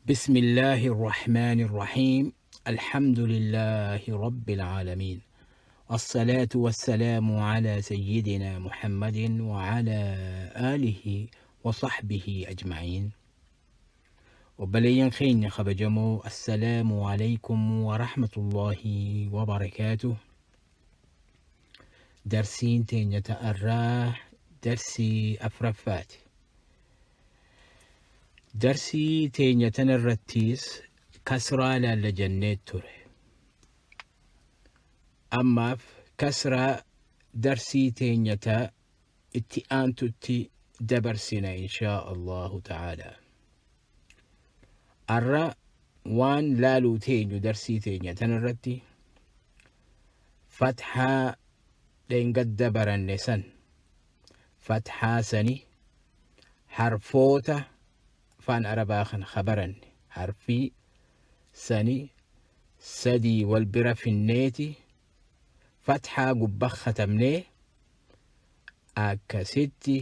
بسم الله الرحمن الرحيم. الحمد لله رب العالمين، الصلاة والسلام على سيدنا محمد وعلى آله وصحبه أجمعين. Obboleeyyan keenya kabajamoo, assalaamu alaykum warahmatullaahi wabarakaatuh. Darsiin teenya ta'arraa darsii afraffaati. Darsii teenya tanarrattis kasraa laalla jennee ture. Ammaaf kasraa darsii teenya ta itti aantutti dabarsina, inshaa Allahu ta'ala. Arra waan laaluu teenyu darsii teenya tanarratti fathaa dheengadda baranne san, fathaa sani, harfoota afaan Arabaa kan baranne harfii sani sadii wal bira finneeti fathaa gubba katabnee akkasitti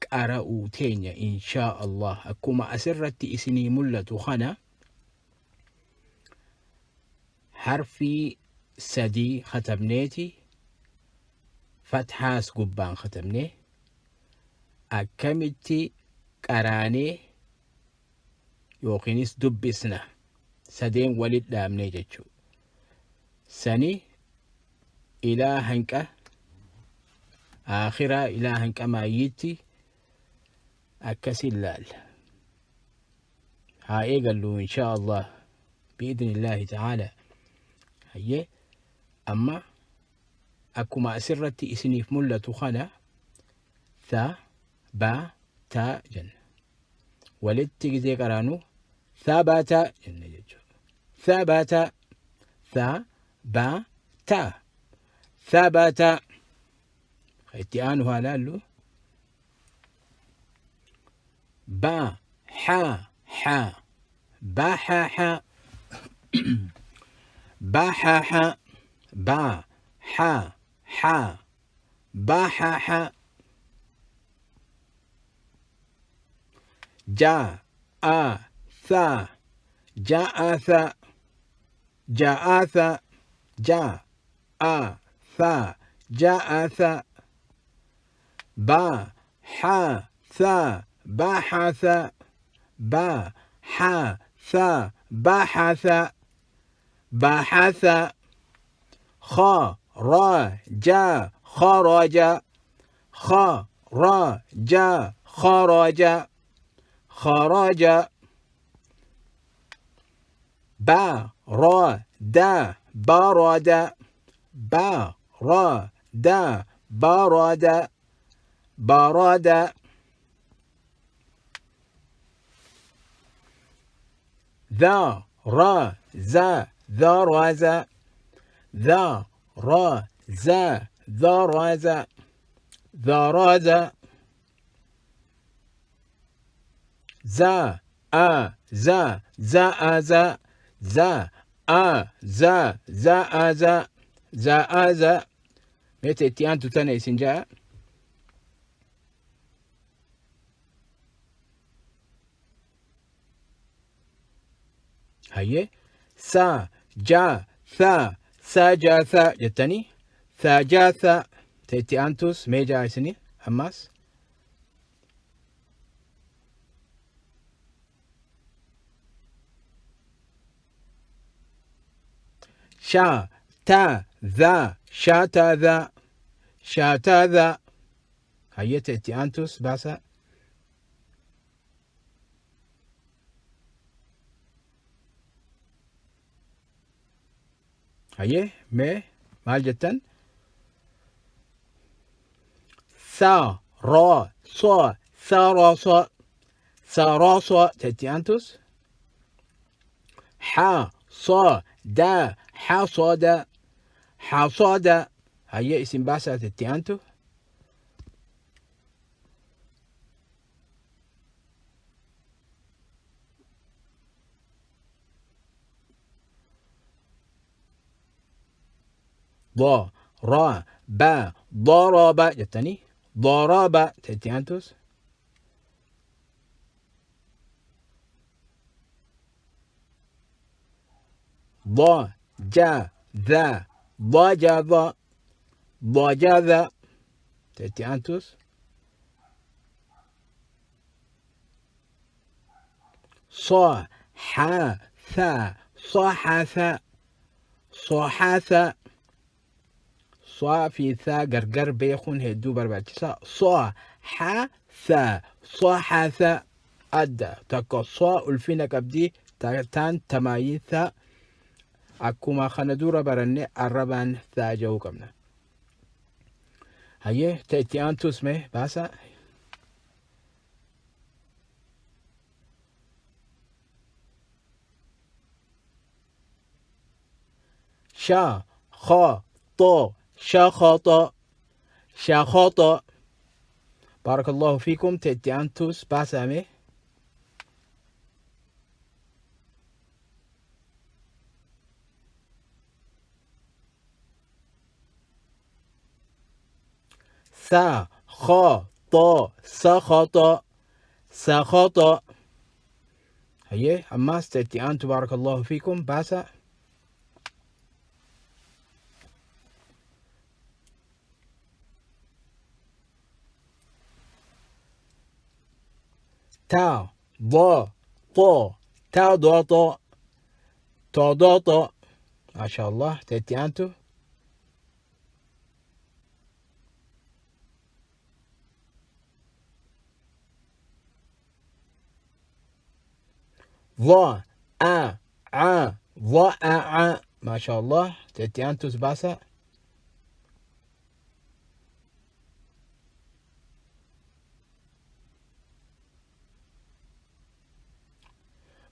qara'uu teenya, inshaa Allah. Akkuma asirratti isinii mul'atu kana, harfii sadii katabneeti fathaas gubbaan katabnee akkamitti qaraanee yookiinis dubbisna, sadeen walit dhaabnee jechuu sani, ilaa hanqa aakhiraa, ilaa hanqa maayyiitti akkasin laalla. Haa eegallu, inshaa Allah, bi'idhnillaahi ta'aala. Hayyee, amma akkuma asirratti isiniif mul'atu kana, tha, ba, ta jenna. Walitti gizee qaraanu thabata jenna jechuudha. Thabata, tha, ba, ta, thabata. Itti aanu haa laallu. Ba, ha, ha, ba, ha, ha, ba, ha, ha, ba, ha, ha, ba, ha, ha. Ja, a, tha, ja'a, tha, ja'a, tha, ja, a, tha, ja'a, tha. Ba, ha, tha, bahatha, ba, ha, tha, bahatha, bahatha. Kha, ra, ja, kharaja, kha, ra, ja, kharaja, kharaja. Ba, ra, da, barada, ba, ra, da, barada, barada. ذا، را، زا، ذرز، ذا، را، زا، ذرز، ذرز. زا، آ، زا، زأز، زا، آ، زا، زأز، زأز. Mee itti aantu tana isin ja'a. Hayyee, sa, ja, tha, sa, ja, tha jettanii, sa, ja, tha. Itti aantus mee ja'a isinii ammaas. Sha, ta, dha, sha, ta, dha, sha, ta, dha. Hayyee, itti aantus baasaa. Hayyee, mee maal jettan? Sa, ra, sa, sa, ra, sa, sa, ra, sa. Itti aantus ha, sa, da, hasada, hasada. Hayyee, isin baasaa itti aantu. ض، را، با، ضرب jettanii, ضرب. Itti aantus. ض جا ذا ضا جا ظا ضا جا ذا. Itti aantus صا حا ثا صا حا ثا صا حا ثا. صا fi thaa gargar beekuun hedduu barbaachisaa. صا حا ثا صا حا ثا adda takka صا ulfina qabdi taan tamaayii thaa akkuma kana dura baranne arrabaan thaa ja'uu qabna. Hayyee ta itti aantus mee baasa. شا خا طا شا خا طا شا خا طا. بارك الله فيكم. Ta itti aantus baasaa mee. سا خا طا سا خا طا سا خا طا. Hayyee ammas ta itti aantu بارك الله فيكم baasaa. تا ضا طا تا ضا طا تا ضا طا. ما شاء الله. Ta itti aantu ظا آ ع ظا آ ع. ما شاء الله. Ta itti aantus baasaa.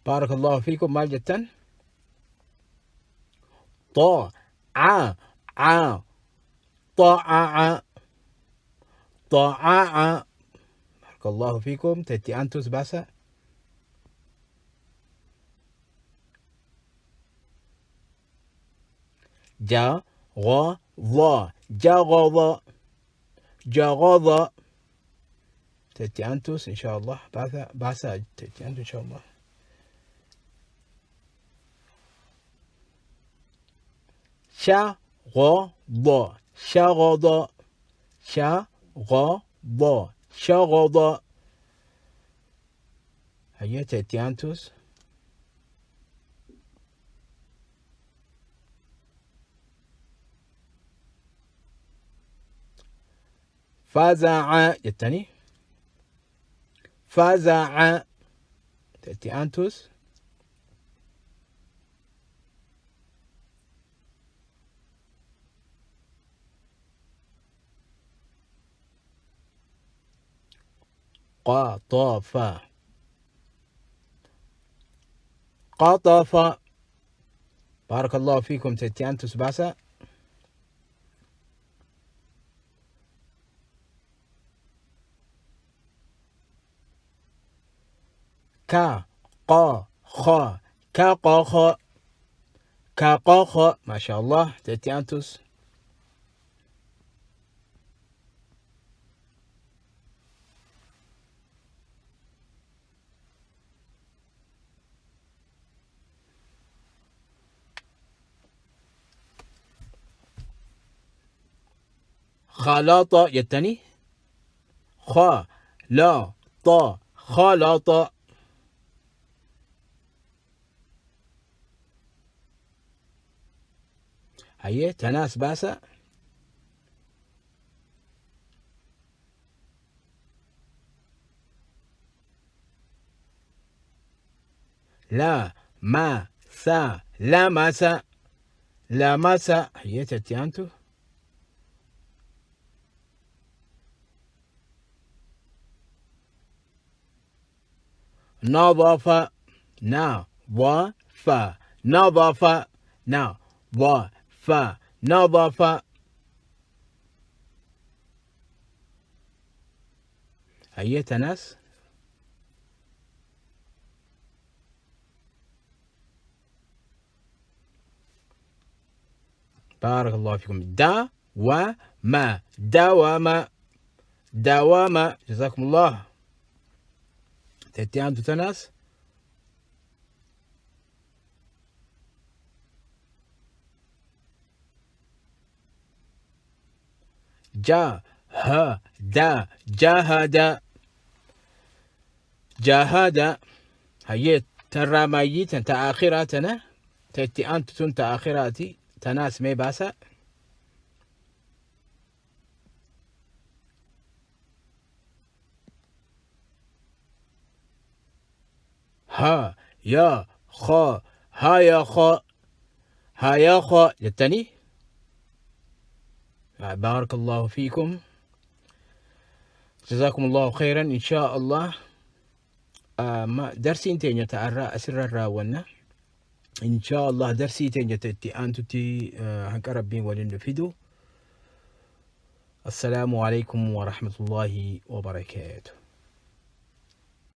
بارك الله فيكم. Maal jettan? طا ع ع طا ع ع طا ع ع. بارك الله فيكم. Ta itti aantus baasaa. جا غا ظا جا غا ظا جا غا ظا. Ta itti aantus إن شاء الله baasaa baasaa. Ta itti aantu إن شاء الله. شا غا ضا شا غا ضا شا غا ضا شا غا ضا. Hayyee ta itti aantus فزع jettanii فزع. Ta itti aantus قطف قطف. بارك الله فيكم. Ta itti aantus baasaa. كا قا خا كا قا خا كا قا خا. ما شاء الله. Ta itti aantus خلط jettanii خا لا طا خلط. Hayyee tanaas baasaa. لا ما سا لا ما سا لا ما سا. Hayyee ta itti aantu نظف نا ظ فا نظف نا ظ فا نظف. Hayyee tanaas بارك الله فيكم. دا و ما داوم داوم. جزاكم الله. Ta itti aantu tanaas Ja ha da jahada jahada. Hayyee, tarraa maayyii tan ta aakhiraa tana, ta itti aantu tun ta aakhiraati, tanaas mee baasaa. Ha ya kha ha ya kha ha ya kha jettanii. Baarakallahu fiikum, jazakumullahu khairan. Inshaa Allah ma darsiin teenya ta'arraa asirra raawwanna. Inshaa Allah darsii teenya ta itti aantutti hanqa rabbiin waliin nu fidu. Assalaamu alaikum warahmatullaahi wabarakaatuh.